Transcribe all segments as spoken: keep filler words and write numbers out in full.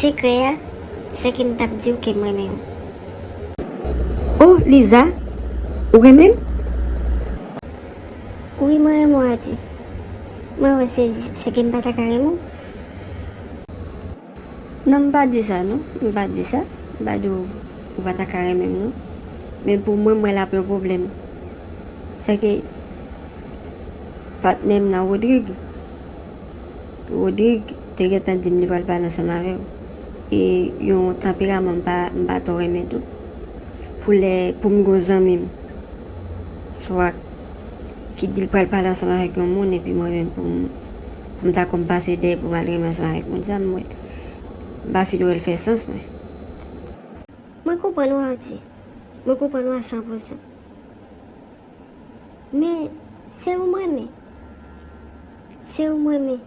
Sekrè a, se ke m t ap di w ke m renmen w. Oh, Liza, ou renmen m? Wi, mwen renmen w, Adi. Mwen wè se, se ke m pa ta ka renmen w. Non, m pa di sa, non. M pa di sa. M pa di w, ou pa ta ka renmen m, non. Men pou mwen, m wè l ap yon pwoblèm. Se ke patnè m nan, Rodrig, Rodrig te gentan di m li pral pale ansanm avè w. E yon tanperaman m pa, m pa twò renmen tou. Pou lè, pou m gon zanmi m, swa ki di l pral pale ansanm avèk yon moun, epi mwen menm pou m, pou m ta konn pase dèyè pou m al renmen ansanm avèk moun sa, mwen, m pa fin wè l fè sans, mwen. Mwen konprann w, Ardi. Mwen konprann w a san pou san. Men, se ou m renmen. Se ou m renmen.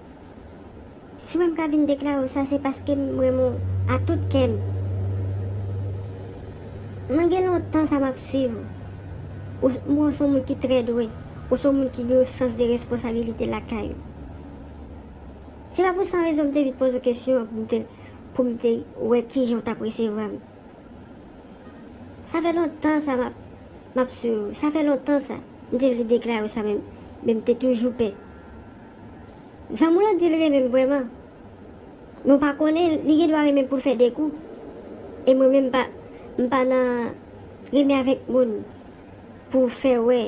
Si mwen m ka vin deklare w sa, se paske m renmen w a tout kè m. Mwen gen lontan sa m ap swiv ou. Ou, ou se yon moun ki trè dwe. Ou se yon moun ki gen yon sans de responsabilite lakay ou. Se pa pou san rezon m te vin poze w kesyon an pou m te, pou m te wè kijan w t ap resevwa m. Sa fè lontan sa m ap, m ap swiv ou. Sa fè lontan sa. M te vle deklare w sa, men, men m te toujou pè. Zanmi w lan di l renmen m vrèman. Men w pa konnen, li gen dwa renmen m pou l fè de kou. E mwen menm, m pa, m pa nan renmen avèk moun pou fè wè.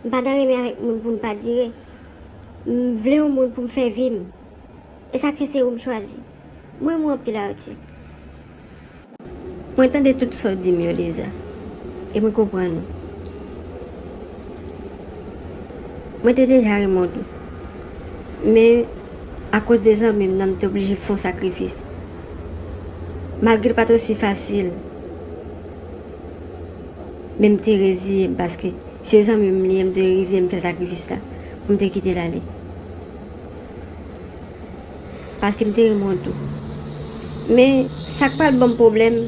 M pa nan renmen avèk moun pou n pa dire. M vle yon moun pou m fè vi m. E sa k fè se ou m chwazi. Mwen renmen w anpil, Ardi. Mwen tande tout sa w di m yo, Liza. E mwen konprann ou. Mwen te deja renmen w tou. Men, akoz de zanmi m nan, m te oblije fè yon sakrifis. Malgre l pa t osi fasil, men m te reziye m paske se zanmi m li ye, m te reziye m fè sakrifis la pou m te kite l ale. Paske m te renmen w tou. Men, sa k pral ban m pwoblèm,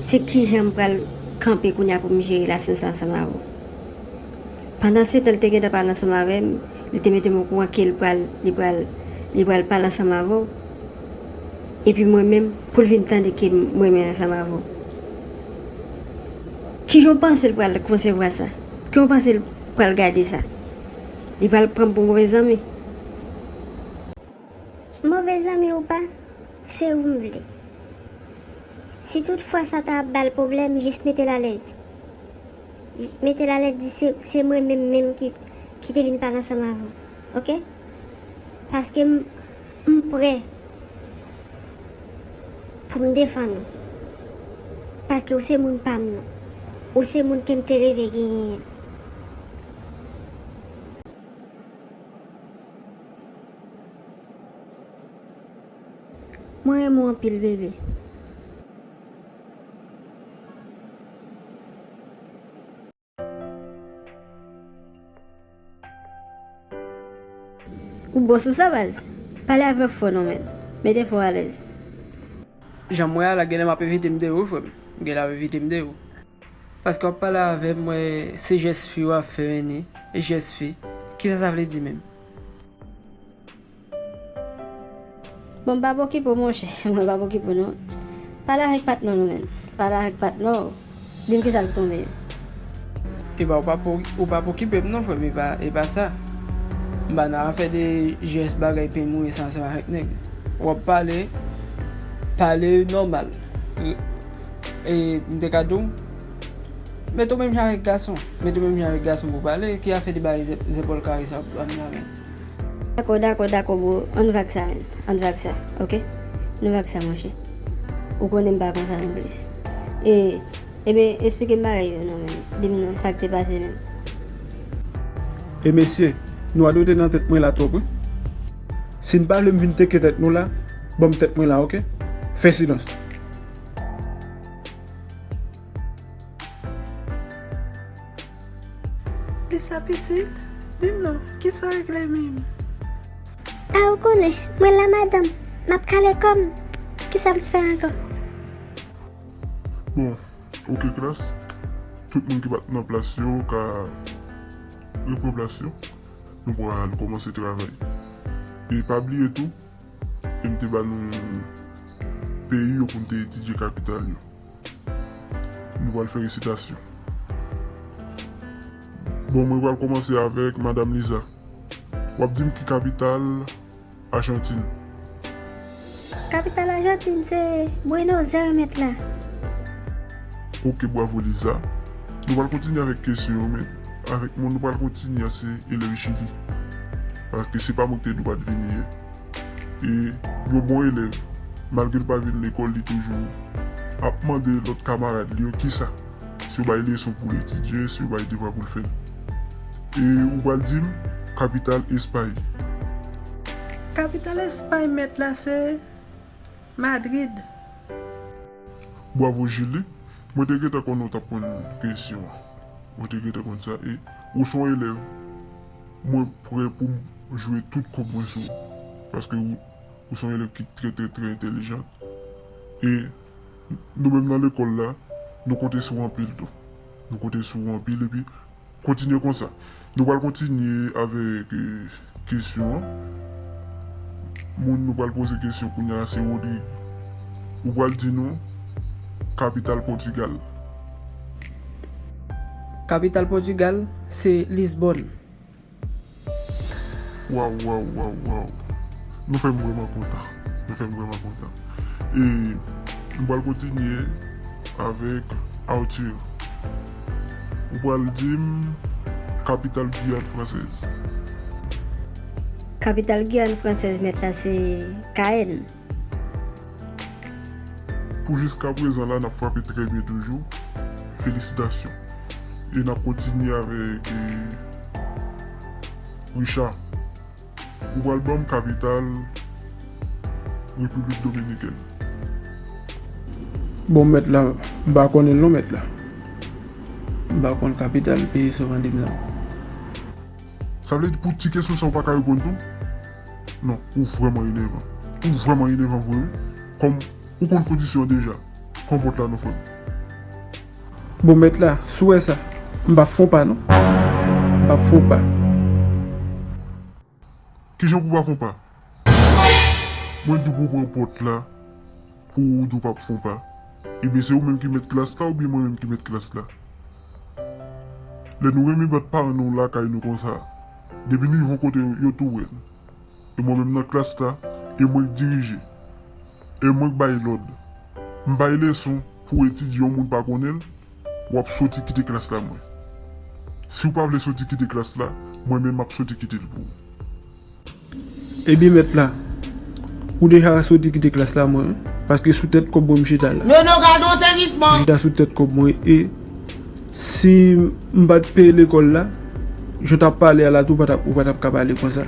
se kijan m pral kanpe kounye a pou m jere relasyon sa ansanm avè w. Pandansetan, li te gentan pale ansanm avè m, li te mete m okouran ke li pral, li pral, li pral pale ansanm avè w. Epi mwen menm, pou l vin tande ke m renmen ansanm avè w. Kijan w panse l pral konsevwa sa? Kijan w panse l pral gade sa? Li pral pran m pou move zanmi? Move zanmi ou pa, se ou m vle. Si tout fwa sa ta ap ba l pwoblèm, jis mete l alèz. Jis mete l alèz, di se, se mwen menm menm ki, ki te vin pale ansanm avè w. Oke? Paske m, m prè pou m defann ou. Paske ou se moun pa m nan. Ou se moun ke m te reve genyen an. Mwen renmen w anpil, bebe. Ou bon sou sa, baz. Pale avè w fò non, men. Mete fò alèz. Jan m wè a la, genlè m ap evite m de ou, frè m. Genlè ap evite m de ou. Paske w ap pale avè m, wè, se jès fi w ap fè, Rene. E jès fi. Kisa sa vle di menm? Bon, m p ap okipe w, monchè. Mwen p ap okipe w, non. Pale avèk patnè w, non, men. Pale avèk patnè w. Di m kisa l tonbe. Epa, ou p ap, ou p ap okipe m, non, frè m. Epa, epa sa. M pa nan afè de jès bagay pen mouri sa ansanm avèk nèg. W ap pale, pale nòmal. E m te ka di w, mete w menm jan avèk gason. Mete w menm jan avèk gason pou pale. Ki afè de bay zè-, zepòl kare sa pou ann la, men. Dakò, dakò, dakò, bro. Ann vag sa, men. Ann vag sa, oke? Nou vag sa, monchè. Ou konnen m pa konsa non plis. E, ebyen, esplike m bagay yo non, men. Di m non, sa k te pase menm. E mesye, nou adwete nan tèt mwen la twòp, wi. Si n pa vle m vin teke tèt nou la, ban m tèt mwen la, oke? Fè silans. Lisa pitit, di m non, kisa w regle menm? A, ou konnen, mwen la madanm, m ap kale kò m. Kisa m fè ankò? Bon, oke klas, tout moun ki pa t nan plas yo ka repran plas yo. Nou pral kòmanse travay. E pa bliye tou, e m te ba nou peyi yo pou n te etidye kapital yo. Nou pral fè resitasyon. Bon, mwen pral kòmanse avèk Madam Liza. W ap di m ki kapital Ajantin. Kapital Ajantin se Buenos Aires, mèt la. Ok, bravo Liza. Nou pral kontinye avèk kesyon yo, men avèk mwen, nou pral kontinye a se elèv Chili. Paske se pa mwen ki te di w pa t vini yè. E yon bon elèv, malgre l pa vin lekòl, li toujou ap mande lòt kamarad li yo kisa, si yo bay leson pou l etidye, si yo bay devwa pou l fè. E ou pral di m kapital Espay. Kapital Espay, mèt la, se Madrid. Bravo Julie. Mwen te gentan konnen w t ap konn kesyon an. Mwen te gentan konn sa. E ou se yon elèv, mwen prè pou m jwe tout kòb mwen sou ou. Paske ou, ou se yon elèv ki trè, trè, trè entèlijan. E nou menm nan lekòl la, nou konte sou ou anpil tou. Nou konte sou ou anpil, epi kontinye konsa. Nou pral kontinye avèk, eh, kesyon an. Moun nou pral poze kesyon kounye a se Rodrigue. Ou pral di nou kapital Pòtigal. Kapital Pòtigal se Lisbòn. Waw, waw, waw, waw. Nou fè m vrèman kontan. Nou fè m vrèman kontan. E nou pral kontinye avèk Arthur. Ou pral di m kapital Giyàn Fransèz. Kapital Giyàn Fransèz, mèt la, se Cayenne. Pou jiskaprezan la, n ap frape trè byen toujou. Felisitasyon. E n ap kontinye avèk, eh, Richard. Ou pral ban m kapital Repiblik Dominikèn. Bon, mèt la, m pa konnen l non, mèt la. M pa konn kapital peyi sa w mande m nan. Sa vle di pou ti kesyon sa ou pa ka reponn tou? Non, ou vrèman enèvan. Ou vrèman enèvan vre, wi. Kòm ou konn kondisyon an deja. Konpòt la non, frè m. Bon, mèt la, si w wè sa, m p ap fè w pa non. M p ap fè w pa. Kijan pou w pa fè w pa? Mwen di w pou w pran pòt la, pou w di w p ap fè w pa. Ebyen, se ou menm ki mèt klas la oubyen mwen menm ki mèt klas la? Lè nou renmen bat paran nou lakay nou konsa, depi nou rive yon kote, yo tou wè n. E mwen menm nan klas la, e mwen k dirije. E mwen k bay lòd. M bay leson pou w etidye, yon moun pa konnen l, w ap soti kite klas la mwen. Si w pa vle soti kite klas la, mwen menm m ap soti kite l pou ou. Ebyen mèt la, ou deja soti kite klas la mwen, paske sou tèt kòb mwen m chita la. Nono, gade yon sezisman! M chita sou tèt kòb mwen e si m pa t peye lekòl la, jan w t ap pale a la tou, ou pa t ap, ou pa t ap ka pale konsa.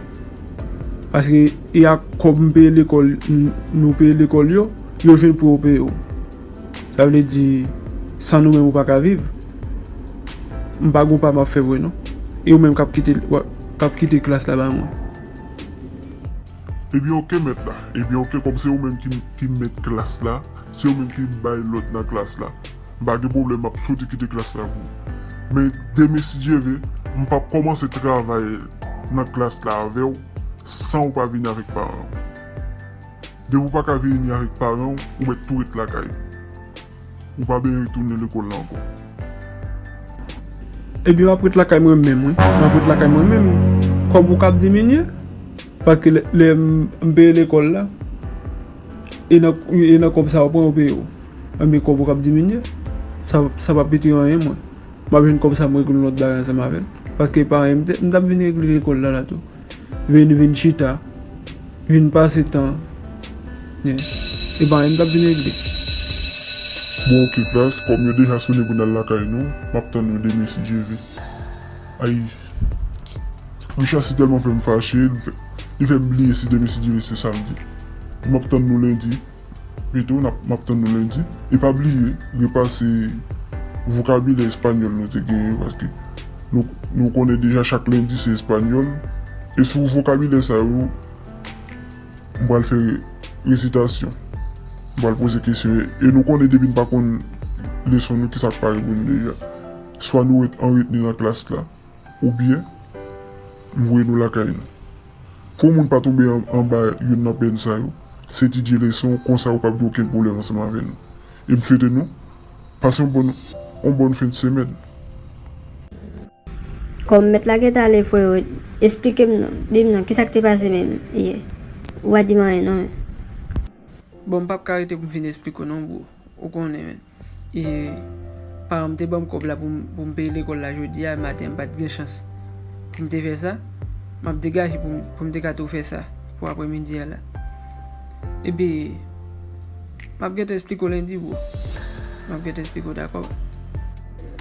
Paske e ak kòb m peye lekòl, n-, nou peye lekòl yo, yo jwenn pou yo peye w. Sa vle di, san nou menm ou pa ka viv. M pa gon pa m ap fè vre non. E ou menm k ap kite, w ap, k ap kite klas la ba mwen. Ebyen oke mèt la. Ebyen oke, kòm se ou menm ki, ki mèt klas la, se ou menm ki bay lòd nan klas la, m pa gen pwoblèm, m ap soti kite klas la pou ou. Men demen si Dye vle, m p ap kòmanse travay nan klas la avè w san ou pa vini avèk paran w. Depi w pa ka vini avèk paran w, ou mèt tou ret lakay ou. Ou pa bezwen retounen lekòl la ankò. Ebyen, m ap ret lakay mwen menm, wi. M ap ret lakay mwen menm. Kòb ou k ap diminye. Paske lè, lè m, m peye lekòl la, e nan, e nan kòb sa yo pran yo peye w. Ebyen, kòb ou k ap diminye. Sa, sa p ap retire anyen, mwen. M ap jwenn kòb sa, m regle yon lòt bagay ansanm avè l. Paske e pa anyen m te, m t ap vin regle lekòl la, la tou. Vin, vin chita, vin pase tan. Yeah. E pa anyen m t ap vin regle. Bon, oke, klas, kòm yo deja sonnen pou n al lakay nou, m ap tann nou demen si Dye vle. Ay, Richard si tèlman fè m fache, li fè, li fè m bliye si demen si Dye vle se samdi. M ap tann nou lendi. Pito, n ap, m ap tann nou lendi. E pa bliye, repase vokabilè espanyòl nou te genyen, paske nou, nou konnen deja chak lendi se espanyòl. E sou vokabilè sa yo, m pral fè resitasyon. M pral poze kesyon. E nou konnen depi n pa konn leson nou, kisa k pare pou nou deja? Swa nou ret an retni nan klas la, oubyen m voye nou lakay nou. Pou yon moun pa tonbe an, anba youn nan pèn sa yo, Se etidye leson, konsa ou p ap gen okenn pwoblèm ansanm avè nou. E m swete nou pase yon bòn, yon bòn fen de semèn. Kòm mèt la gentan ale, frero, esplike m non, di m non, kisa k te pase menm yè? Ou pa di m anyen non, men. Bon, m p ap ka rete pou m fin esplike w non, bro. Ou konnen, men. E paran m te ban m kòb la pou m, pou m peye lekòl la jodi a maten, m pa t gen chans pou m te fè sa. M ap degaje pou m, pou m te ka tou fè sa pou aprèmidi a la. Epi, m ap gentan esplike w lendi, bro. M ap gentan esplike w, dakò?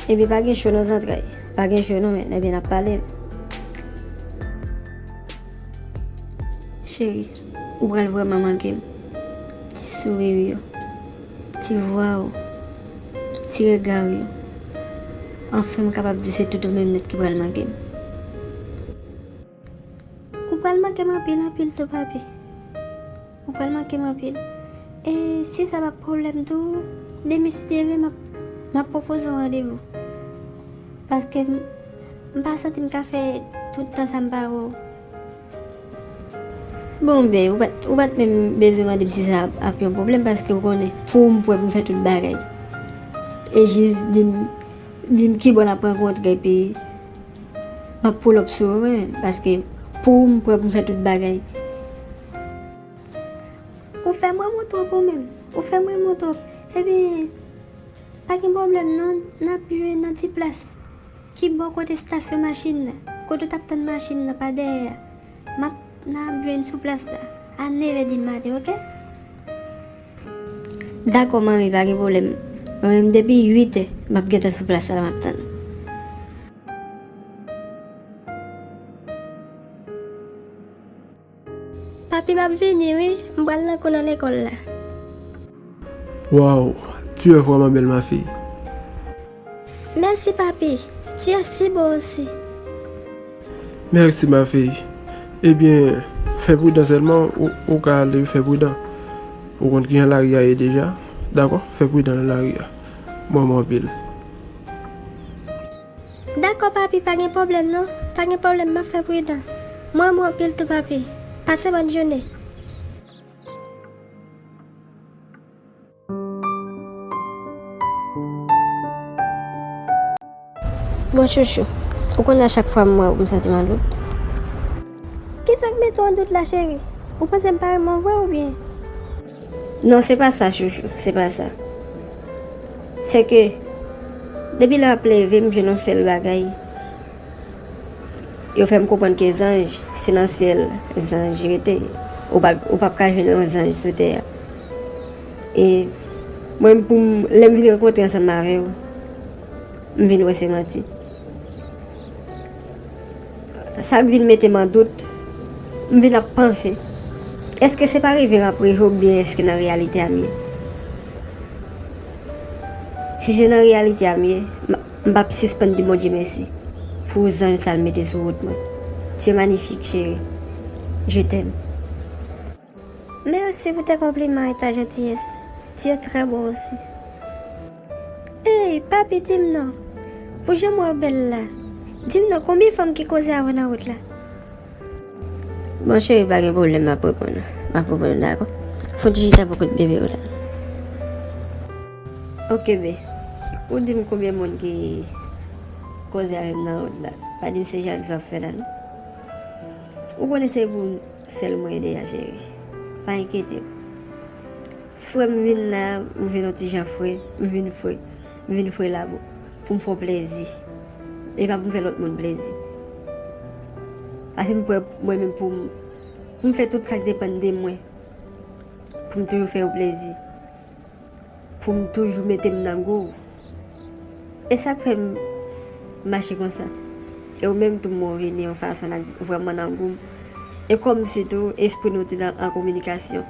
Epi pa gen cho non zantray. Pa gen cho non, men, ebyen n ap pale. Cheri, ou pral vrèman manke m. Ti souri w yo, ti vwa w, ti rega w yo. Anfen, m kapab di w se tout ou menm nèt ki pral manke m. Ou pral manke m anpil, anpil tou, papi. Ou pral manke m anpil. E si sa pa pwoblèm tou, demen si Dye vle, m ap, m ap pwopoze w randevou. Paske m, m pa santi m ka fè tout tan sa m pa wè w. Bon, ben, ou pa t, ou pa t menm bezwen mande m si sa ap, ap yon pwoblèm, paske ou konnen, pou m prè pou m fè tout bagay. E jis di m, di m kibò n ap rankontre, epi m ap pull up sou ou, wi, paske pou m prè pou m fè tout bagay. Ou fè m renmen w twòp ou menm. Ou fè m renmen w twòp. Ebyen, pa gen pwoblèm non, n ap jwenn nan ti plas ki bò kote estasyon machin nan, kote w t ap tann machin nan pa dèyè a. M ap, n ap jwenn sou plas la a nevè di maten, oke? Dakò, manmi, pa gen pwoblèm. Mwen menm, depi uit è, m ap gentan sou plas la, m ap tann ou. Papi, m ap vini wi, m pral nan kou nan lekòl la. Waw, tu es vraiment belle, ma fille. Mèsi papi, tu es si beau aussi. Mèsi, ma fille. Ebyen, fè pridan sèlman, ou, ou ka ale, fè pridan. Ou konn kijan lari a ye deja, dakò? Fè pridan nan lari a. Mwen renmen w anpil. Dakò papi, pa gen pwoblèm non. Pa gen pwoblèm, m ap fè pridan. Mwen renmen w anpil tou papi. Pase bòn jounen. Bon chouchou, ou konnen a chak fwa m wè w m santi m an dout. Kisa k mete w an dout la cheri? Ou panse m pa renmen w vre oubyen? Non, se pa sa chouchou, se pa sa. Se ke depi lè w ap leve m jwenn yon sèl bagay. Yo fè m konprann ke zanj se nan syèl zanj rete. Ou p ap, ou p ap ka jwenn yon zanj sou tè a. E mwen pou m, lè m vin rankontre ansanm avè w, m vin wè se manti. Sa k vin mete m an dout, m vin ap panse, èske se pa reve m ap reve oubyen èske nan reyalite a m ye? Si se nan reyalite a m ye, m, m p ap sispann di Bondye mèsi pou zanj sa l mete sou wout mwen. Tu es magnifique, chérie. Je t'aime. Merci pour tes compliments et ta gentillesse. Tu es très beau aussi. Ey, papi, di m non. Pou jan m wè w bèl la, di m non, konbyen fanm ki koze avè w nan wout la? Bon, cheri, pa gen pwoblèm, m ap reponn ou. M ap reponn ou, dakò? Fon ti chita bò kot bebe w la. Ok, be. Ou di m konbyen moun ki koze avè m nan wout la. Pa di m se jalouzi w ap fè la, non. Ou konnen se pou sèl mwen deja, cheri. Pa enkyete w. Frè m vin la, m vin yon ti jan fre, m vin fre. M vin fre la pou, pou m fè w plezi. E pa pou m fè lòt moun plezi. Paske m kwè mwen menm pou m, pou m fè tout sa k depann de mwen. Pou m toujou fè w plezi. Pou m toujou mete m nan gou w. E sa k fè m mache konsa. E ou menm tou m wè w vini yon fason la vrèman nan gou m. E kòmsi tou espri nou te nan, an kominikasyon.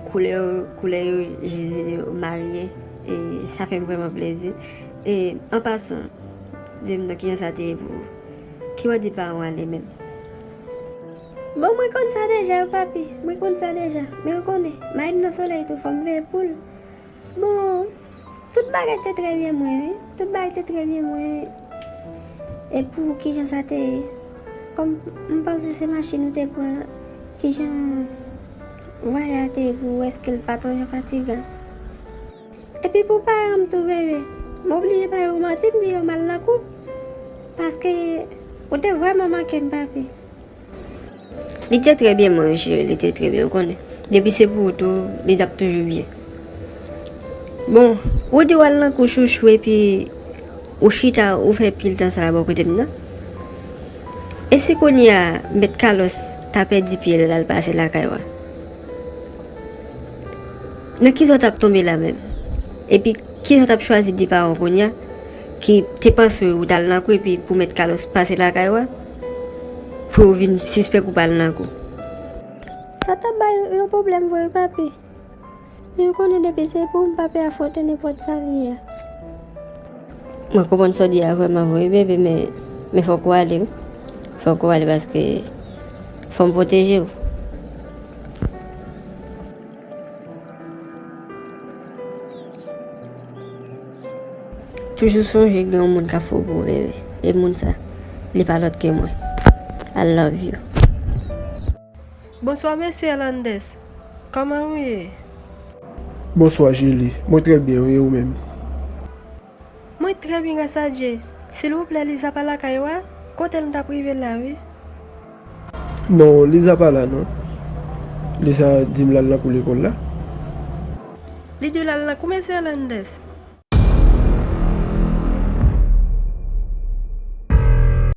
Koulè yo, koulè yo jis vini marye. E sa fè m vrèman plezi. E an pasan, di m non kijan sa te ye pou ou. Ki bò di paran w ale menm? Bon, mwen konn sa deja wi, papi. Mwen konn sa deja. Men ou konnen, mayi m nan solèy tou, fò m veye pou l. Bon, tout bagay te trè byen mwen, wi. Tout bagay te trè byen mwen. E pou kijan sa te ye? Kòm m panse se machin ou te pran, kijan Vwayaj te pou ou, èske l pa twò fatigan? Epi pou paran m tou, bebe, m oblije bay ou manti, m di yo m al nan kou. Paske ou te vrèman manke m, papi. Li te trè byen, mwen, cheri, li te trè byen, ou konnen. Depi se pou ou tou, li t ap toujou byen. Bon, ou di w al nan kou chouchou epi ou chita, ou fè pil tan sa la bò kote m nan. E si kounye a, Mèt Carlos ta pèdi pye l, l al pase lakay ou a? Nan kisa w t ap tonbe la menm? Epi kisa w t ap chwazi di paran w kounye a, ki te panse ou t al nan kou epi pou Mèt Carlos pase lakay ou a, pou yo vin sispèk ou pa al nan kou? Sa t ap bay yon pwoblèm vre, papi. Men ou konnen depi se pou m, papi afwonte nenpòt sa l ye a. Mwen konprann sa w di a vrèman vre, bebe, men, men fòk ou ale, wi. Fòk ou ale paske fò m pwoteje w. Toujou sonje gen yon moun k ap fè w pou ou, bebe. E moun sa, li pa lòt ke mwen. I love you. Bonswa, mesye Hernandez. Kòman ou ye? Bonswa, Julie. Mwen trè byen, wi, e ou menm? Mwen trè byen, gras a Dye. Silvouplè, Liza pa lakay ou a? Kote l, m t ap rive la, wi. Non, Liza pa la, non. Liza di m l al nan kou lekòl la. Li di w l al nan kou, mesye Hernandez?